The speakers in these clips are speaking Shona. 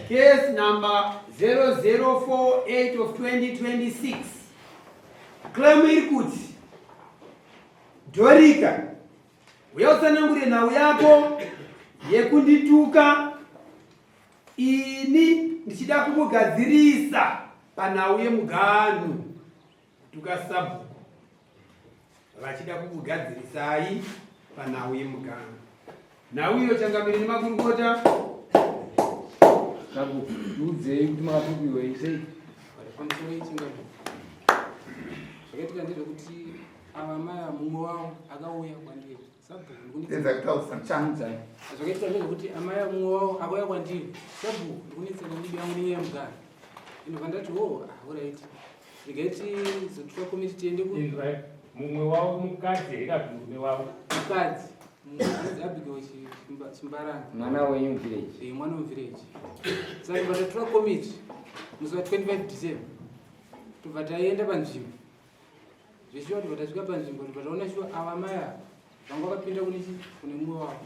Case number 0048 of 2026. Claim iri kuti Dorika, uya utsanangure nhau yako yekundituka ini ndichida kukugadzirisa panhau yemuganhu. Kutuka sabhuku vachida kukugadzirisai panhau yemuganhu. Nhau iyo changamire nemakurukota. Sabhuku, tiudzei kuti makatukiwei sei? Pamusoro yechingamire. Zvakaitika ndezvekuti ava mai ava mumwe wavo akauya kwandiri. Sabhuku ndikunetsa. Edza kutaurisa Chanzai. Zvakaitika ndezvekuti amai ava mumwe wavo akauya kwandiri. Sabhuku ndikunetsana ndibi yangu nenyaya yemuganhu. Ndobva ndati oh, ah, alright. Regai tizotora komiti tiende ku Inzwai, mumwe wavo mukadzi here kana kuti murume wavo? Mukadzi. Mumwe anonzi Abigail Chimbaranga. Mwana wenyu muvillage. Eh, mwana wemuvillage. Saka tobva tatora komiti musi wa 25 December. Tobva taenda panzvimbo. Zveshuwa tobva tasvika panzvimbo tobva taona shuwa ava mai ava vanga vakapinda kune chi kune mumwe wavo.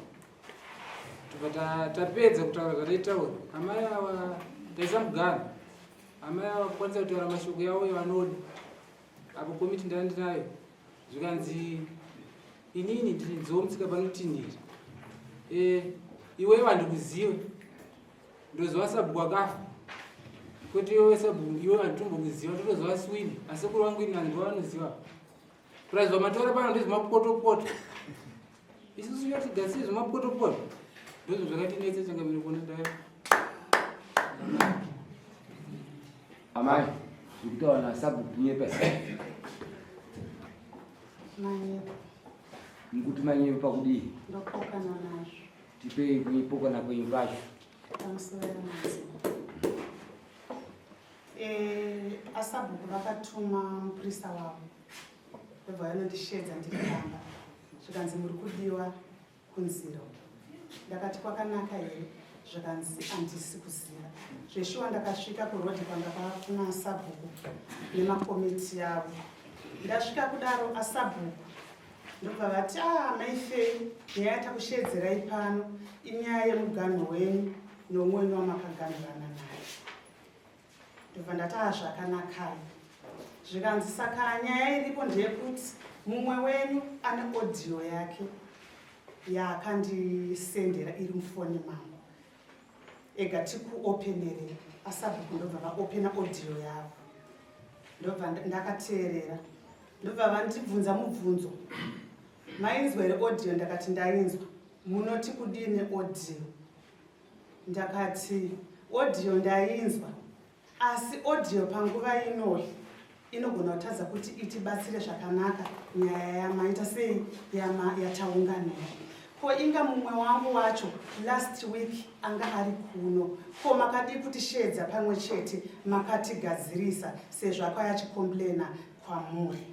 Tobva tapedza kutaura zvataitaura. Amai ava taisa muganhu. Amai ava kukwanisa kutaura mashoko yavo yavanoda apo komiti ndanga ndinayo zvikanzi inini ndiri nzomutsika panotinhira e, iwewe handikuzive ndoziva sabhuku akafa kwete iwewe sabhuku iwewe handitombokuziva ndotoziva swini asekuru vangu ini handivo vanoziva plus vamataura pano ndezvemapotopoto isusu yotigadzire zvemapotopoto ndozvo zvakatinetsa changamire kuona ndaya Amai, zvekutaura nasabhuku kunyepa here? Manyepo. Mukuti manyepo pakudii? Ndopokana nazvo. Tipei kunyepokana kwenyu kwacho. Pamusoro yamazvo. Eh, asabhuku vakatuma mupurisa wavo ndobva vanondishedza ndiri pamba zvikanzi muri kudiwa kunzira ndakati kwakanaka here zvikanzi handisi kuziva zveshuwa ndakasvika kurodhi kwanga kwakuna sabhuku nemakomiti yavo ndasvika kudaro asabhuku ndobva vati a ah, maifei nyaya yatakusheedzerai pano inyaya yemuganho wenyu nomwe wenyu wamakaganhurana naye Ndobva ndati ah zvakanakai. Zvikanzi saka nyaya iripo ndeyekuti mumwe wenyu ane audio yake yaakandisendera iri mufoni mangu. Ega tikuopenere asabhuku ndobva vaopena audio yavo. Ndobva ndakateerera. Ndobva vandibvunza mubvunzo. Mainzwa here audio ndakati ndainzwa. Munoti kudini audio? Ndakati audio ndainzwa asi audio panguva inoyi inogona kutadza kuti itibatsire zvakanaka nyaya yamaita sei yataunganira. Ko inga mumwe wangu wacho last week anga ari kuno ko makadii kutisheedza pamwe chete makatigadzirisa sezvo akauya achicomplaina kwamuri.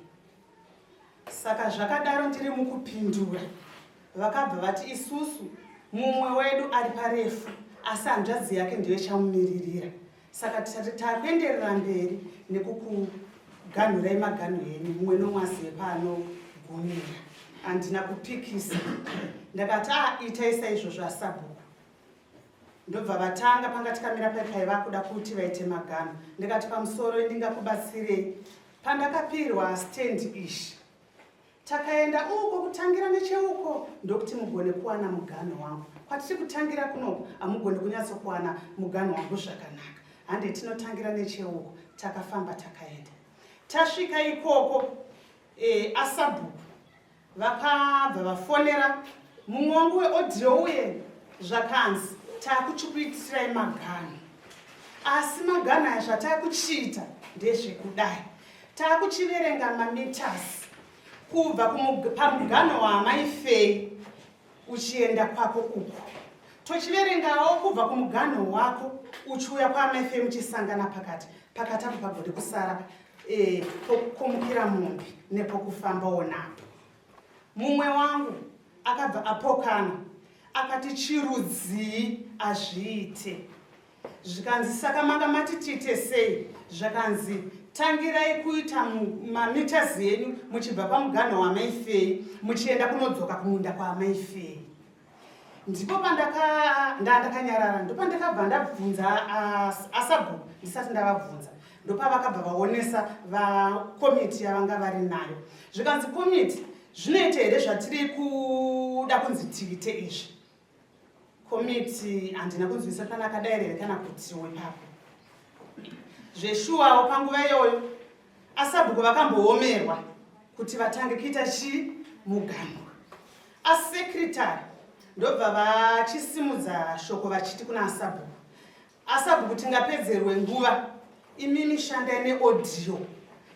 Saka zvakadaro ndiri mukupindura vakabva vati isusu mumwe wedu ari parefu asi hanzvadzi yake ndiyo ichamumiririra saka tisati takuenderera mberi nekukuganhurai maganhu enyu mumwe nomwe azive paanogumira handina kupikisa ndakati a ah, itai saizvozvo asabhuku Ndobva vatanga panga tikamira pai vakuda kuti vaite maganho ndikati pamusoro ndingakubatsirei pandakapirwa stand ishi takaenda uko kutangira necheuko ndokuti mugone kuwana muganho wangu kwatiri kutangira kunoku hamugoni kunyatsokuwana muganho wangu zvakanaka hande tinotangira necheuko takafamba takaenda tasvika ikoko e, asabhuku Vakabva vafonera mumwe wangu weaudio uye zvakanzi takuchikuitirai maganho asi maganho aya zvatakuchiita ndezvekudai takuchiverenga mameters kubva pamuganho waamai Fei uchienda kwako uku tochiverengawo kubva kumuganho wako uchiuya kwaamai Fei muchisangana pakati pakati apo pagode kusara e, pokukomukira mombe nepokufambawo napo mumwe wangu akabva apokana akati chirudzii azviite zvikanzi saka manga mati tiite sei zvakanzi tangirai kuita mameters enyu muchibva pamuganho wamaifei muchienda kunodzoka kumunda kwaamaifei. Ndipo pandakanyarara, ndopandakabva ndabvunza asabhuku. Ndisati ndavabvunza, ndopavakabva vaonesa vakomiti yavanga vari nayo. Zvikanzi, "Komiti, zvinoita here zvatiri kuda kunzi tiite izvi?" Komiti handina kunzwisa kana akadaira here kana kutiwo ipapo. Zveshuwawo, panguva iyoyo asabhuku vakamboomerwa kuti vatange kuita chii, muganho. Asekretary ndobva vachisimudza shoko vachiti kuna asabhuku, "Asabhuku, tingapedzerwe nguva. Imimi shandai neaudio,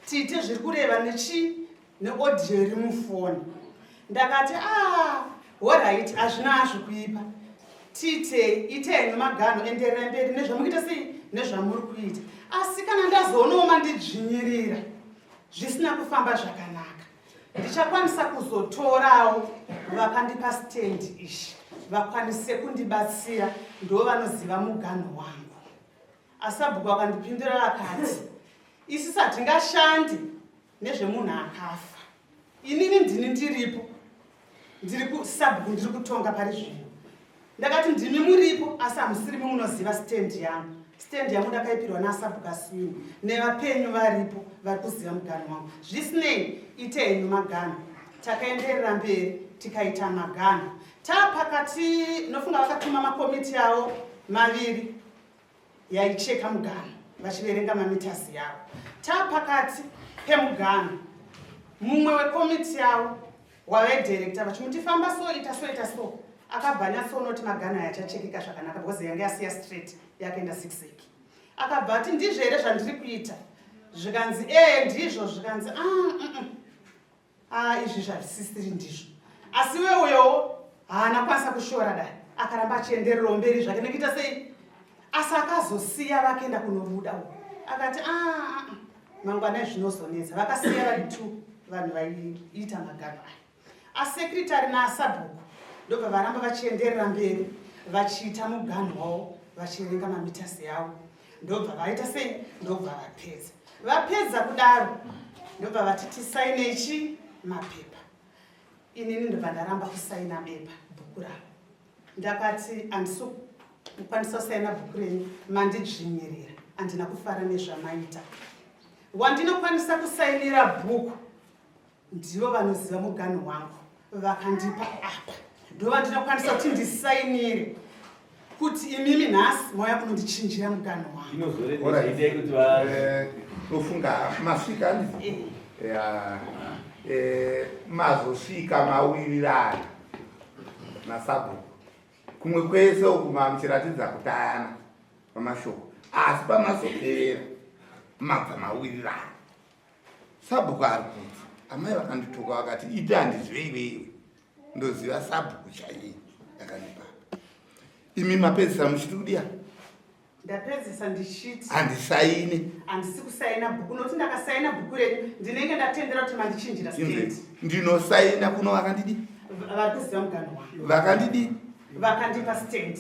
tiite zviri kureva nechi neaudio iri mufoni." Ndakati, "A, alright, hazvina hazvo kuipa, tiitei, itei henyu maganho, endererai mberi nezvamukuita sei, nezvamuri kuita. Asi kana ndazoonawo mandidzvinyirira, zvisina kufamba zvakanaka, ndichakwanisa kuzotorawo vakandipa stand ishi vakwanise kundibatsira, ndo vanoziva muganho wangu." Asabhuku akandipindura akati, "Isusu hatingashandi nezvemunhu akafa. Inini ndini ndiripo, ndiri kusabhuku, ndiri kutonga pari zvino." Ndakati, "Ndimi muripo, asi hamusirimi munoziva stand yangu. Stand yangu ndakaipirwa nasabhuku Aswini nevapenyu varipo, vari kuziva muganho wangu. Zvisinei, ite henyu maganho." Takaenderera mberi tikaita maganho. Taapakati, nofunga vakatuma makomiti avo maviri yaicheka muganho vachiverenga mameters yavo. Taapakati pemuganho, mumwe wekomiti yavo wavaidirecta vachimuti, "Famba so, ita so, ita so," akabva anyatsonoti maganho aya achachekeka zvakanaka because yange yasiya straight, yakaenda zigzag. Akabva ati, "Ndizvo here zvandiri kuita?" Zvikanzi, "Ee, ndizvo." Zvikanzi, "Ah, Ah, izvi zvazvisisiri ndizvo." Asi weuyowo haana kwanisa kushora dai, akaramba achiendererawo mberi zvake nekuita sei. Asi akazosiya vakaenda kunobuda uko, akati, "Ah, ah, ah, mangwana zvinozonetsa." Vakasiya vari two vanhu vaiita maganho aya, asekretary naasabhuku. Ndobva varamba vachienderera mberi vachiita muganho wavo, vachiverenga mameters yavo. Ndobva vaita sei, ndobva vapedza. Vapedza kudaro, ndobva vati, "Tisainechi mapepa." Inini ndobva ndaramba kusaina bepa, bhuku ravo. Ndakati, "Handisi kukwanisa kusaina bhuku renyu, mandidzvinyirira, handina kufara nezvamaita. Wandinokwanisa kusainira bhuku ndivo vanoziva muganho wangu, vakandipa apa, ndo vandinokwanisa kuti ndisainire. Kuti imimi nhasi mauya kunondichinjira muganho wangu." Tofunga masvika, handiti? Ya, mazosvika mawirirana nasabhuku. Kumwe kwese uku mamuchiratidza kutayana pamashoko, asi pamazopera mabva mawirirana. Sabhuku ari kuti, "Amai vakandituka vakati ite, handizive iweiwe, ndoziva sabhuku chaiye yakandipa." Imi mapedzisa muchiti kudiya? Ndapedzisa ndichiti handisaine. Handisi kusaina bhuku, nokuti ndakasaina bhuku renyu ndinenge ndatendera kuti mandichinjira stand. Ndinosaina kuno vakandidi? Vari kuziva muganho wangu. Vakandidi? Vakandipa stand.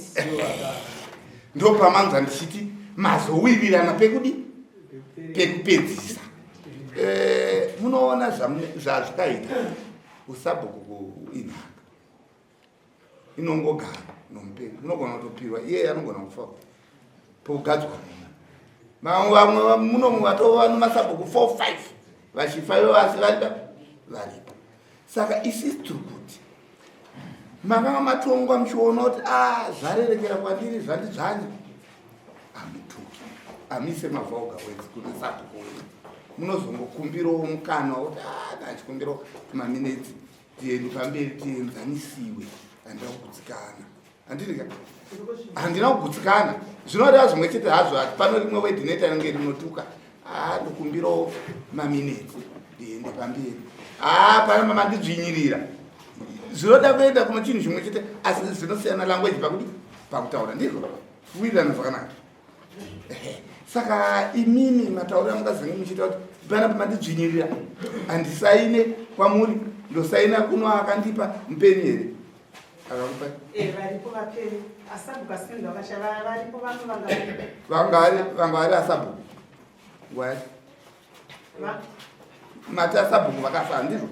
Ndopamanzwa ndichiti mazowirirana pekudi pekupedzisa. Munoona zvazvikaita usabhuku inhaka inongogara nomupenyu, unogona kutopirwa iyeye, anogona kufa pogadzwa mumwe. Vamwe munomu vatova nomasabhuku 4 5 vachifa ivo vasi varipa varipo. Saka isisi tiri kuti makanga matongwa muchiona kuti a zvarerekera kwandiri, zvandidzvanya, hamutuki, hamuise mavulgar words kuna sabhuku wenyu. Munozongokumbirawo mukana wokuti a ndachikumbirawo tumaminutes tiende pamberi tienzanisiwe, handina kugutsikana, handiti? Handina kugutsikana zvinoreva zvimwe chete hazvo, ati pano rimwe word inoita ringe rinotuka. A, ndokumbirawo maminutes ndiende pamberi. A, pana mandidzvinyirira, zvinoda kuenda kuno chinhu chimwe chete, asi zvinosiyana language pakudi pakutaura. Ndizvo kuwirirana zvakanaka. Saka imimi mataurira mukazenge muchiita kuti panapa mandidzvinyirira, handisaine kwamuri, ndosaina kuno akandipa. Mupenyu here akakupai? Varipo vapenyu, asabhuku Aswini vakacha varipo, vamwe vanga vanga vari asabhuku nguva yacho mati asabhuku vakafa, handizvo?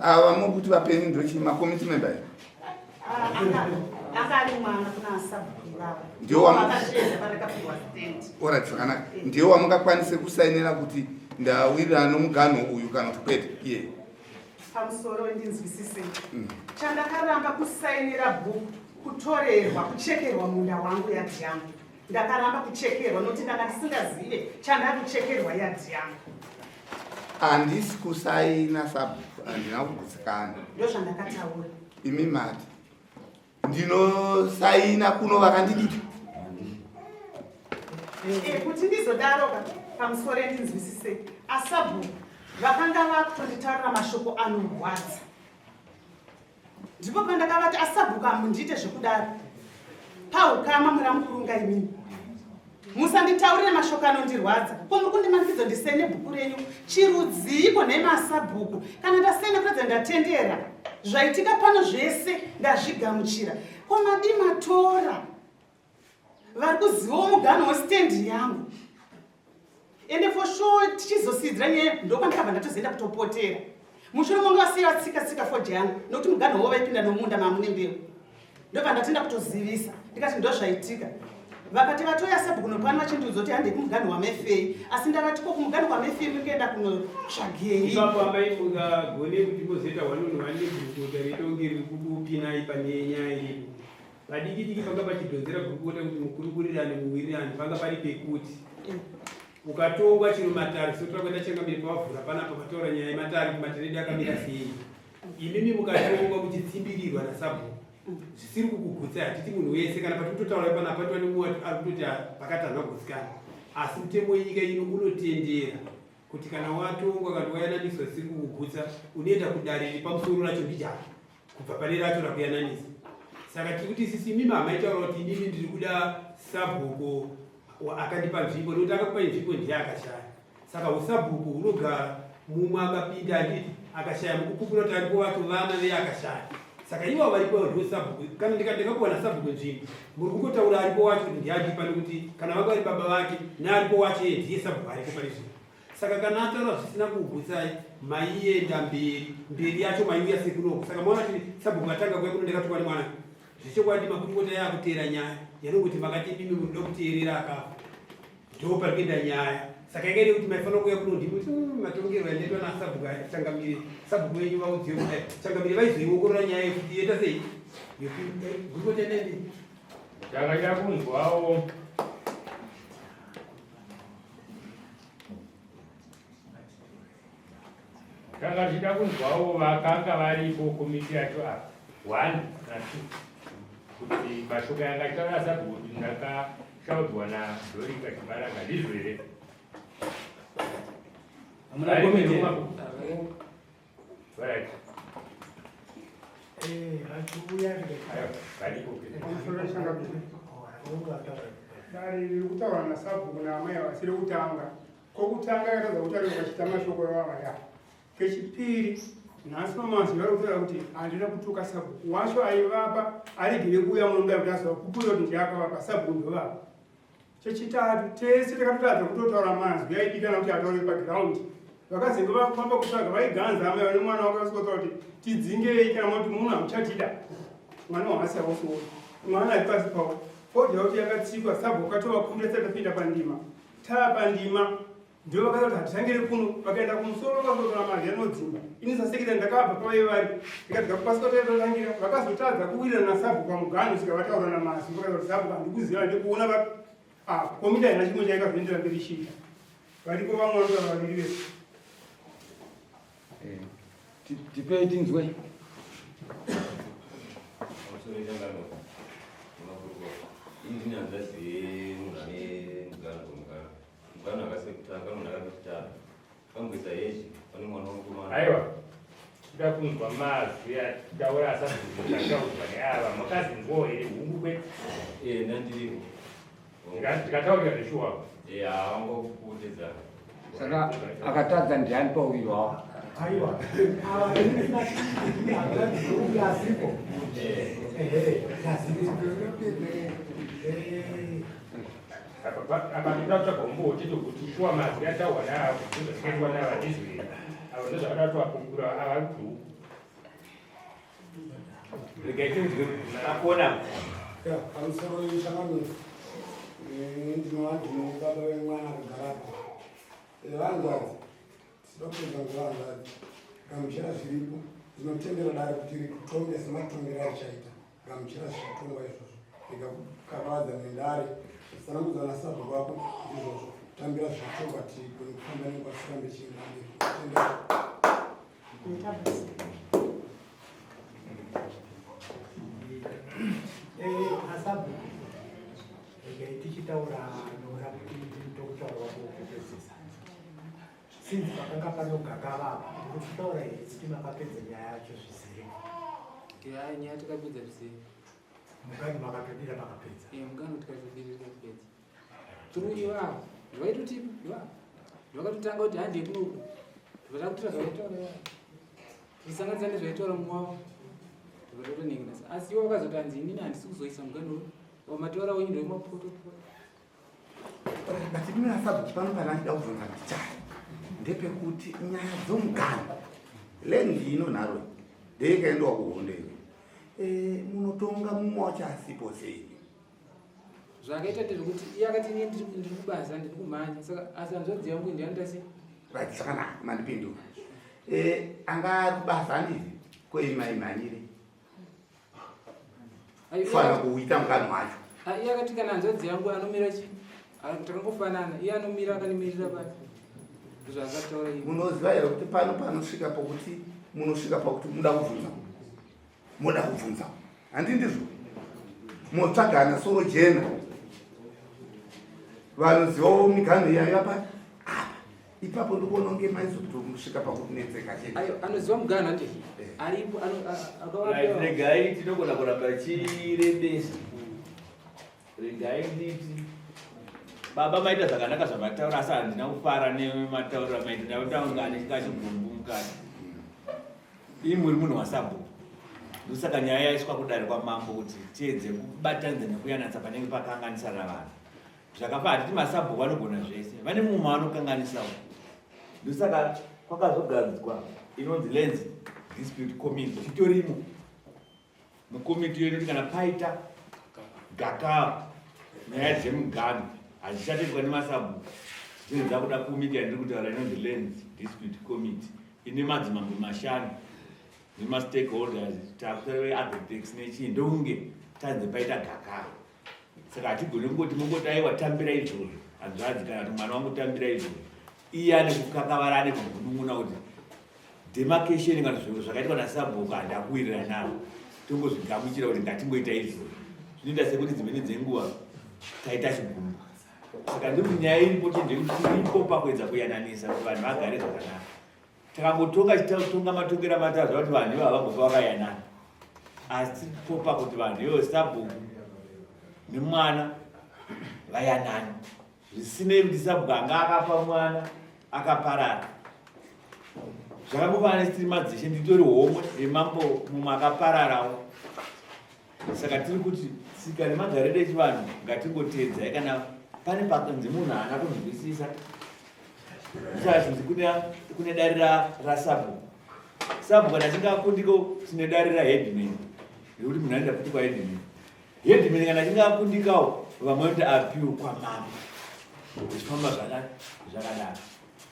Ava muri kuti vapenyu ndochii, macommittee member here? Anga ari mwana kuna asabhuku ivavo. Ndiwo wamu- Vakashedza pandakapiwa stand. Alright, zvakanaka. Ndiye wamungakwanise kusainira kuti ndawirirana nomuganho uyu kana kuti kwete? Iye. Pamusoro ndinzwisise. Chandakaramba kusainira bhuku kutorerwa kuchekerwa munda wangu yadhi yangu. Ndakaramba kuchekerwa nokuti ndanga ndisingazive chandakuchekerwa yadhi yangu. Handisi kusaina sabhuku, handina kugutsikana. Ndozvandakataura. Imi mati ndinosaina kuno vakandidii? Kuti ndizodaroka pamusoro ndinzwisise asabhuku vakanga vakutonditaurira mashoko anorwadza. Ndipo pandakavati asabhuku amundiite zvekudaro paukama muramukurunga imini musanditaurire mashoko anondirwadza. Ko muri kundimanikidza ndisene bhuku renyu chirudziiko nhai masabhuku? Kana ndasene kuratidza ndatendera zvaitika pano zvese ndazvigamuchira. Ko madii matora vari kuzivawo muganho westendi yangu? Ende for sure tichizosiidzira nyaya ndokwandakabva ndatozoenda kutopotera. Mushure monge vasiya vatsika tsika fodya yangu nokuti muganho wavo vaipinda nomunda mamune mbeu. Ndobva ndatenda kutozivisa ndikati ndozvaitika. Vakati vatoya sabhuku nopano vachindiudza kuti handei kumuganho waMefei, asi ndavati ko kumuganho kwaMefei muri kuenda kunotsvagei? Ipapo amai mungagone kuti mozoita one on one negurukota retonge riri kukupinai pane nyaya iripo. Padiki diki panga pachidhonzera gurukota kuti mukurukurirane muwirirane panga pari pekuti ukatongwa chero matare sotora kuenda changamire pavavhura panapa vataura nyaya yematare kuti matare edu akamira sei. Imimi mukatongwa muchitsimbirirwa nasabhuku zvisiri kukugutsa, hatiti munhu wese kana pati kutotaura panapa patova nemumwe ari kutoti pakati hanhu agutsikana, asi mutemo wenyika ino unotendera kuti kana watongwa kana wayananiswa zvisiri kukugutsa unoenda kudare repamusoro racho mbijana kubva pane racho rakuyananisa. Saka tiri kuti isisi imimi hamaitaura kuti inini ndiri kuda sabhuku akandipa nzvimbo, nekuti akakupa nzvimbo ndiye akashaya. Saka usabhuku hunogara mumwe akapinda handiti akashaya mukupupura kuti aripo wacho vana veye akashaya. Saka ivo varipo ndiwo sabhuku. Kana ndikapuwa nasabhuku nzvimbo, muri kungotaura aripo wacho kuti ndiye andipa, nekuti kana vanga vari baba vake nearipo wacho iye ndiye sabhuku aripo pari zvino. Saka kana ataura zvisina kugutsai, maienda mberi, mberi yacho maiuya sekunoko. Saka maona kuti sabhuku vatanga kuuya kuno ndakatukwa nemwana. Zvechokwadi makurukota yakuteera nyaya yanongoti makati imimi munoda kuteerera akafa. Ndipo pari kuenda nyaya. Saka yanga iri kuti maifanira kuuya kuno ndimi kuti matongerwo yandaitwa nasabhuku aya, changamire, sabhuku wenyu vaudziwe kudai. Changamire vaizoiongorora nyaya yekuti yoita sei? Gurukota nemi. Ndakaida kunzwawo Tanga tichida kunzwawo vakanga varipo komiti yacho apa one na two kuti mashoko yanga achitaura sabhuku kuti ndakashaudzwa naDorika Chibaranga ndizvo here? Hamuna komiti here? Right. Dare riri kutaura nasabhuku naamai vasiri kutanga. Kokutanga yakatadza kutaura vachita mashoko evavaya. Kechipiri nhasi mamanzi vari kutaura kuti handina kutuka sabhuku wacho aivapa aregere kuuya muno mudare kuti azovapupurira kuti ndiye akavapa sabhuku ndovapa. Chechitatu tese takatotadza kutotaura manzwi aidikana kuti ataure pagiraundi. Vakazenge vafamba kutsvaga vaiganza amai vane mwana wake vasikotaura kuti tidzingei kana mati munhu hamuchatida. Mwana wahasi hausiwo. Mwana ari pasi pavo. Fodya kuti yakatsikwa sabhuku akatovakumbira tisati tapinda pandima. Taa pandima ndivo vakaita kuti hatitangire kuno, vakaenda kumusoro vakazotora mari yanodzimba. Ini sasekretary ndakabva pavaive vari ndikati kapasika taitotangira, vakazotadza kuwirirana nasabhuku pamuganhu sika vataurana mazwi vakaita kuti sabhuku handikuziva ndikuona vapi apa komiti haina chimwe chaikazoendera mberi ichiita variko vamwe vanotaura vaviri vese. Tipei tinzwe. Aiwa, tida kunzwa mazwi ataura asabvunzwa neava makazinzwawo here hungu kwete? Eh, ndandiripo. Ndikataurira zveshuwa. Eh, hawangokuudza. Saka akatadza ndiani pauviri hwavo? Aiwa, ava asipo. Apa ndinoda kutsvaga umbowo chete kuti shuwa mazwi ataurwa naavo ndozvakaitwa nava ndizvo here? Ava ndozvakada kutovapupura ava vari kudhuku. Regai tinzwe akona. Pamusoro yemuhlangano ndinova ndino baba vemwana akagarapo. Vanzvadzi, tinoda kuedza nguva hanzvadzi. Gamuchira zviripo, ndinotendera dare kuti ritonge sematongero arichaita. Gamuchira zvichatongwa izvozvo. Rega kukavadza nedare. Tsanangudza nasabhuku wako ndizvozvo. Tambira zvichatongwa tigone kufamba nenguva tirambe tichienda mberi. Tendera. Asabhuku, regai tichitaura noona kuti ndinotokutaura wako wekupedzisa. Since pakanga panogakava apa, muri kutaura here kuti makapedza nyaya yacho zvizere? Ya, nyaya takapedza zvizere. Muganhu makatodira makapedza? Eh, muganhu tikatodira tikapedza. Through ivavo, vaitotipa ivavo. Vakatotanga kuti handei kunoku. Vatakutora zvavaitaura ivavo. Tichisanganisa nezvaitaura mumwe wavo. Vatotonengenasa. Asi ivo vakazoti hanzi inini handisi kuzoisa muganhu uyu. Mataura wenyu ndoyemapotopoto. But ndinoda sabhuku pano pana achida kubvunza ndichari ndepekuti nyaya dzomuganhu land ino nharo ndeikaendiwa kuhondo iyo eh, munotonga mumwe wacho asipo sei? Zvakaita ndezvekuti iye akati ini ndiri kubasa ndiri kumhanya saka asi hanzvadzi yangu ndianoita sei? Right, zvakanaka mandipindura. Eh, anga ari kubasa handizi ko imaimhanyire fana kuita mukanhu wacho. Iye akati kana hanzvadzi yangu anomira chi takangofanana iye anomira akanimirira pasi ndozvaakataura iye. Munoziva here kuti pano panosvika pokuti munosvika pakuti muda kubvunza moda kubvunza handi ndizvo motsvagana soro jena vanozivawo miganho yaiva pa apa ipapo ndikuona kunge maizotosvika pakunetseka chete. Ayo anoziva muganho handi aripo Right, regai tinogona kuramba chirebesa. Regai nditi baba maita zvakanaka zvamataura asi handina kufara nematauriro amaita ndakuta kunge ane kachigumbu mukati. Imi muri munhu wasabhuku ndosaka nyaya yaiswa kudare kwamambo kuti tiedze kubatanidza nekuyananisa panenge pakanganisana vanhu. Zvakafa hatiti masabhuku anogona zvese, vane mumwe maanokanganisawo. Ndosaka kwakazogadzwa inonzi Lands Dispute Committee, titorimo mukomiti iyo inoti kana paita gakava nyaya dzemuganhu hadzichatoitwa nemasabhuku dzinenge dzakuda komiti yandiri kutaura inonzi Lands Dispute Committee ine madzimambo mashanu nemastakeholders takutora veagritex nechii ndokunge tanzi paita gakava. Saka hatigone kungoti mongoti aiwa tambira izvozvo hanzvadzi kana kuti mwana wangu tambira izvozvo. Iye ane kukakavara ane kugunun'una kuti demarcation kana zviro zvakaitwa nasabhuku handakuwirira navo tongozvigamuchira kuti ngatingoita izvozvo. Zvinoita sekuti dzimweni dzenguva taita chigumbu. Saka ndikuti nyaya iripo chete ndeyekuti tiripo pakuedza kuyananisa kuti vanhu vagare zvakanaka. Takangotonga chitatonga matongero amataura kuti vanhu ivava vambofa vakayanana. Asi topa kuti vanhu ivo sabhuku nemwana vayanane. Zvisinei kuti sabhuku anga akapa mwana akaparara. Zvakangofanana nesitiri madzishe nditori homwe yemambo mumwe akapararawo. Saka tiri kuti tsika nemagariro echivanhu ngatingoteedzai kana pane pakanzi munhu haana kunzwisisa zvichazvinzi kune dare rasabhuku. Sabhuku kana achinge akundikawo tine dare raheadman rekuti munhu anoenda futi kwaheadman. Headman kana achinge akundikawo vamwe vanoita appeal kwamambo zvichifamba zvakadaro.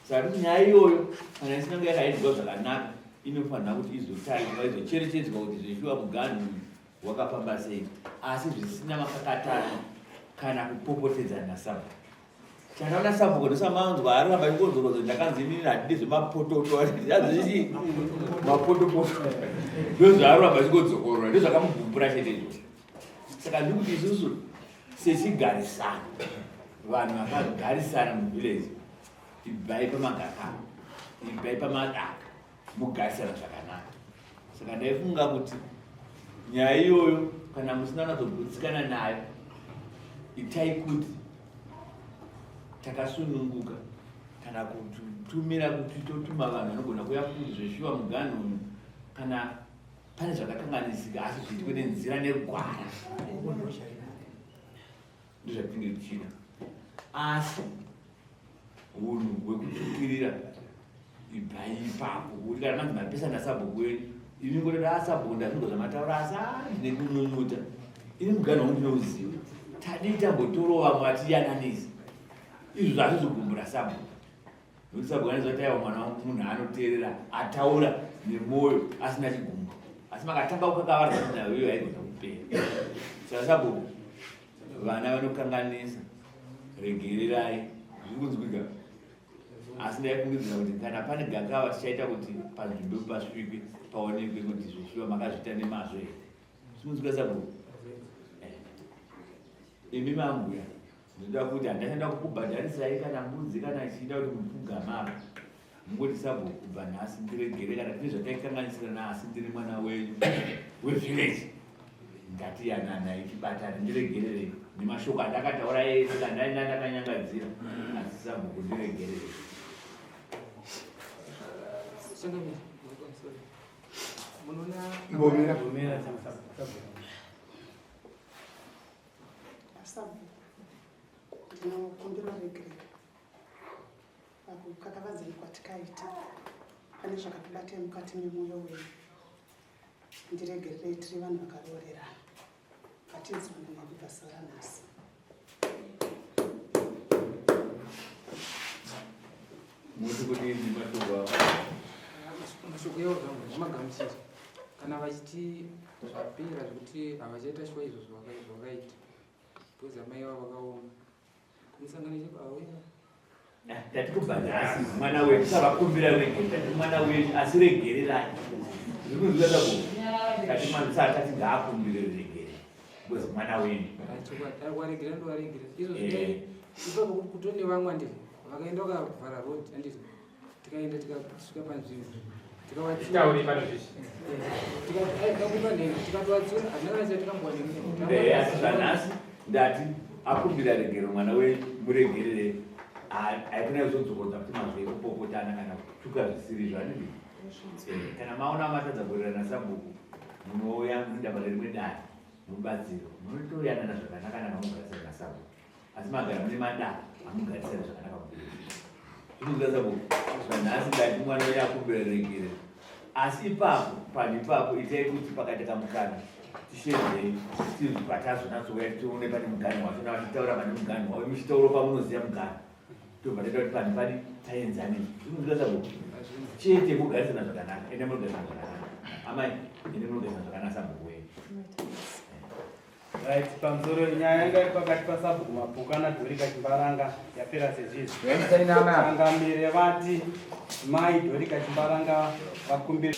Saka kuti nyaya iyoyo kana isina kunge yakaendwa zvakanaka inofanira kuti izotariswa izocherechedzwa kuti zveshuwa muganhu uyu wakafamba sei asi zvisina makakatano kana kupopotedzana nasabhuku. Chandaona sabhuku ndosamanzwa aramba ingonzorodzo ndakanzi inini handidi zvemapototo azvichi mapotopoto ndozvaaramba achingodzokorora ndozvakamugumbura chete izvozvo. Saka ndikuti isusu sechigarisano vanhu vakagarisana muvillage ibvai pamagaka ibvai pamadaka mugarisana zvakanaka. Saka ndaifunga kuti nyaya iyoyo kana musina kunatsogutsikana nayo itai kuti takasununguka kana kutumira kuti totuma vanhu vanogona kuya kuti zveshuwa muganhu uyu kana pane zvakakanganisika asi zviitwe nenzira negwara ndozvatinenge tichida asi hunhu hwekutukirira ibvai ipapo kuti kana manzi mapesana sabhuku wenyu Ini ngotoda asabhuku ndazvinzwa zvamataura asi ndine kunyunyuta. Ini muganhu wangu ndinouziva. Tadii tambotorowo vamwe vatiyananisa. Izvo zvazvizogumbura sabhuku. Nokuti sabhuku anoziva kuti aiwa mwana wangu munhu anoteerera ataura nemwoyo asina chigumbu. Asi makatanga kukakavarwa nayo iyo haigona kupera. Saka sabhuku vana vanokanganisa regererai zviri kunzwika asi ndaifungidzira kuti kana pane gakava tichaita kuti panzvimbo pasvikwe paonekwe kuti zveshuwa makazviita nemazvo here simunzwika sabhuku eh. imi mambuya ndinoda kuti handachanda kukubhadharisai kana mbudzi kana chiida kuti mupfugama apa mungoti sabhuku kubva nhasi ndiregere kana tine zvataikanganisirana asi ndiri mwana wenyu wevillage ngatiyananai tibatane ndiregererei nemashoko andakataura ese kandaina ndakanyangadzira asi sabhuku ndiregererei Sabhuku, ndinokumbira regerero pakukakavadzana kwatikaita pane zvakatibatai mukati memwoyo wenyu. Ndiregererei tiri vanhu vakaroorerana. Ngatinzwanane kubva zuva ranhasi. Muti kudini mashoko avo? Mashoko iwo zvangu ndimagamuchira. Kana vachiti zvapera zvekuti havachaita shuwa izvo zvavakaita. Because amai vavo vakaoma. Kumusangano cheko auya. Tati kubva nhasi mwana wedu tisavakumbira regere tati mwana wedu asi regererai zviri kunzwika sako tati mwana saa tati ngaakumbire regere because mwana wenyu waregera ndowaregera izvo eh. ipapo kutone vamwe anditi vakaenda vakavhara road anditi tikaenda tikasvika panzvimbo tikatovatsiura hatina kana chatikambowa eh, asi zvanhasi ndati akumbira regero mwana wenyu muregerere haikona kuzodzokodza kuti mazwi ekupopotana kana kutuka zvisiri izvo handiti eh, kana maona matadza kuwirirana sabhuku munouya munoenda pane rimwe dare mubatsiro munotoyanana zvakanaka nakamugarisana nasabhuku asi magara mune madare amugarisane zvakanaka zvinonzwa sabhuku zvanhasi ndati mwana uyo akumbira regerero asi ipapo panhu ipapo itai kuti pakati kamukana tishedzei tibva tazonatsokuya tione pane muganhu wacho navachitaura pane muganhu wavo muchitauro pamunoziva muganhu tobva taita kuti panhu padi paenzaniswe zvinonzwika sabhuku chete kugarisana zvakanaka ende munogarisana zvakanaka amai ende munogarisana zvakanaka sabhuku wenyu Right, pamusoro nyaya yanga iri pakati pasabhuku Mapuka naDorika Chimbaranga yapera sezvizvi. Changamire vati mai Dorika Chimbaranga vakumbire.